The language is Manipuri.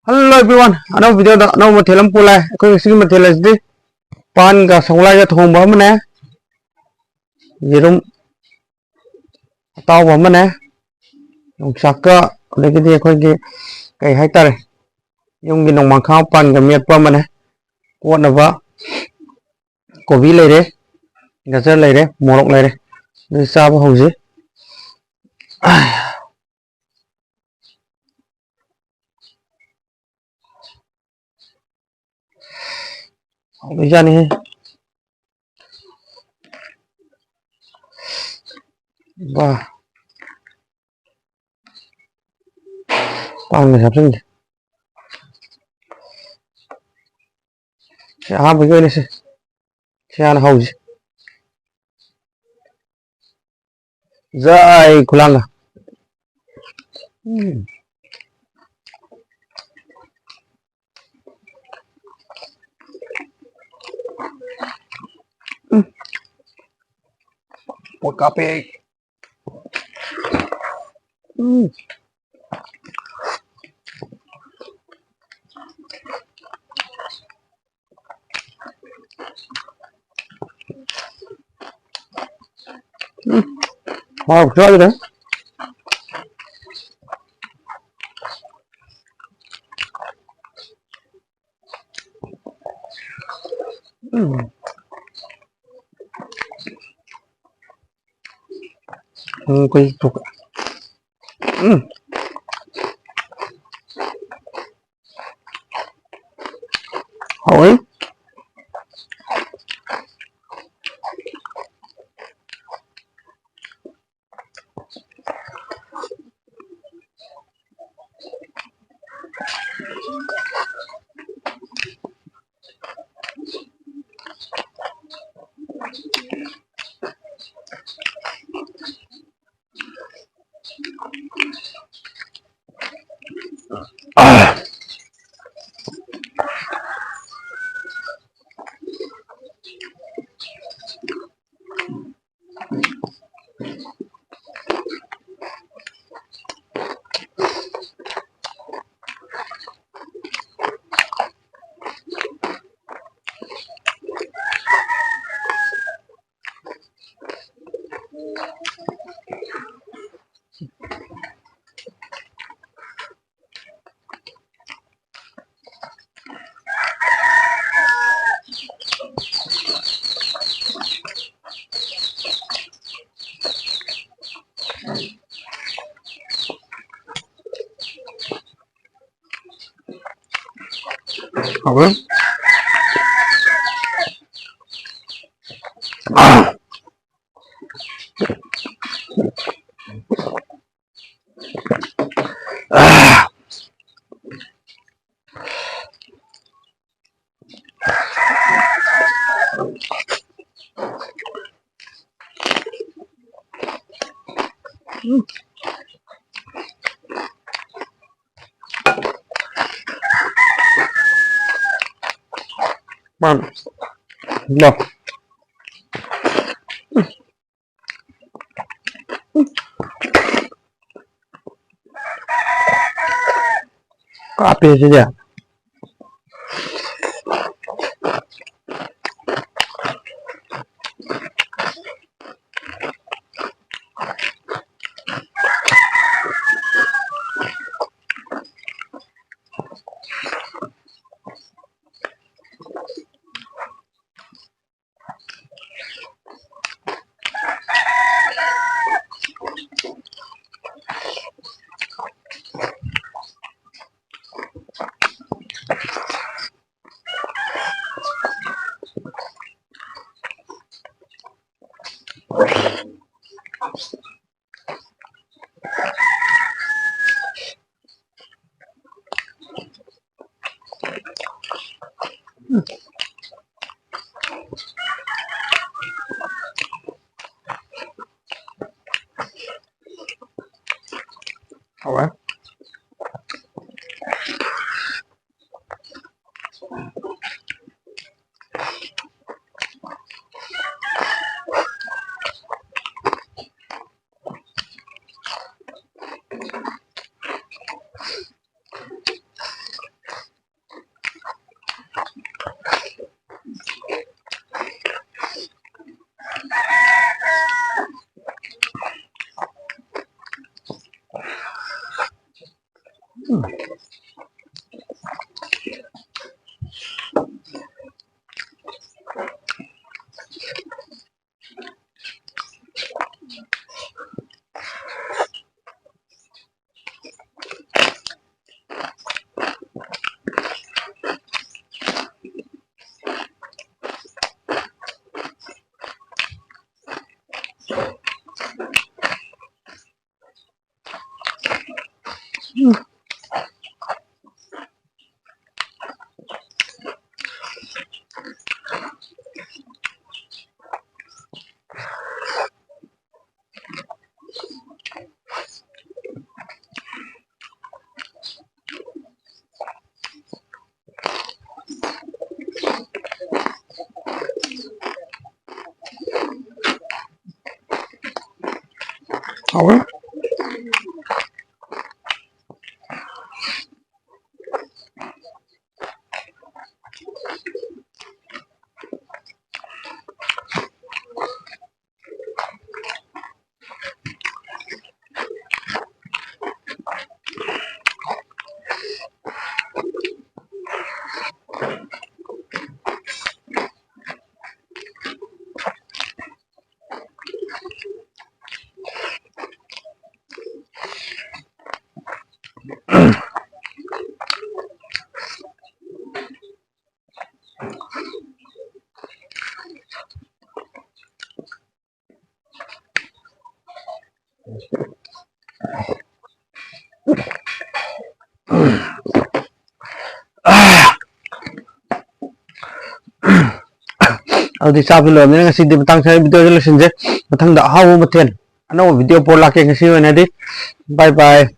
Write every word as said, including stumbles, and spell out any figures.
Hello everyone, ꯑꯅꯧꯕ video ꯗ ꯑꯅꯧꯕ ꯃꯊꯦꯜ ꯑꯃ ꯄꯨ ꯂꯥꯛꯑꯦ꯫ ꯑꯩꯈꯣꯏ ꯉꯁꯤꯒꯤ ꯃꯊꯦꯜ ꯑꯁꯤꯗꯤ ꯄꯥꯟꯒ ꯁꯒꯣꯜꯍꯋꯥꯏꯒ ꯊꯣꯡꯕ ꯑꯃꯅꯦ, ꯌꯦꯔꯨꯝ ꯑꯇꯥꯎꯕ ꯑꯃꯅꯦ, ꯌꯣꯡꯆꯥꯛꯀ, ꯑꯗꯒꯤꯗꯤ ꯑꯩꯈꯣꯏꯒꯤ ꯀꯩ ꯍꯥꯏꯇꯥꯔꯦ, ꯌꯨꯝꯒꯤ ꯅꯣꯡꯃꯥꯡꯈꯥ ꯃꯄꯥꯟꯒ ꯃꯦꯠꯄ ꯑꯃꯅꯦ, ꯀꯣꯠꯅꯕ ꯀꯣꯕꯤ ꯂꯩꯔꯦ, ꯒꯖꯔ ꯂꯩꯔꯦ, ꯃꯣꯔꯣꯛ ꯂꯩꯔꯦ꯫ ꯑꯗꯨꯗꯤ ꯆꯥꯕ ꯍꯧꯁꯤ꯫ ꯍꯥꯎꯗꯣꯏꯖꯥꯠꯅꯤꯍꯦ꯫ ꯕꯥ꯫ ꯄꯥꯟꯒ ꯍꯥꯞꯆꯤꯟꯒꯦ꯫ ꯁꯤ ꯑꯍꯥꯟꯕꯒꯤ ꯑꯣꯏꯅ ꯁꯤ, ꯁꯤ ꯍꯥꯟꯅ ꯍꯧꯁꯤ꯫ ꯖꯥꯏ ꯈꯨꯂꯥꯡꯒ꯫ ꯎꯝ꯫ ꯎꯝ꯫ ꯄꯣꯠ ꯀꯥꯞꯄꯦ ꯑꯩ꯫ ꯎꯝ꯫ ꯎꯝ꯫ ꯍꯥꯎ, ꯆꯥꯗ꯭ꯔꯦ꯫ ꯎꯝ꯫ ꯎꯝ, ꯑꯩꯈꯣꯏ ꯊꯣꯛ-, ꯎꯝ꯫ ꯍꯥꯎꯋꯦ꯫ ꯍꯥꯎꯋꯦ꯫ ꯑꯥ꯫ ꯑꯥ꯫ ꯃꯥꯅꯦ꯫ ꯂꯥꯎ꯫ ꯀꯥꯞꯄꯦ ꯁꯤꯗꯤ꯫ ꯍꯥꯎꯋꯦ꯫ ꯍꯥꯎꯋꯦ꯫ ꯑꯗꯨꯗꯤ ꯆꯥꯕ ꯂꯣꯏꯔꯕꯅꯤꯅ ꯉꯁꯤꯗꯤ ꯃꯇꯥꯡ ꯁ꯭ꯋꯥꯏꯗ video ꯁꯦ ꯂꯣꯏꯁꯤꯟꯁꯦ꯫ ꯃꯊꯪꯗ ꯑꯍꯥꯎꯕ ꯃꯊꯦꯜ, ꯑꯅꯧꯕ video ꯄꯨꯔ ꯂꯥꯛꯀꯦ꯫ ꯉꯁꯤ ꯑꯣꯏꯅꯗꯤ bye bye꯫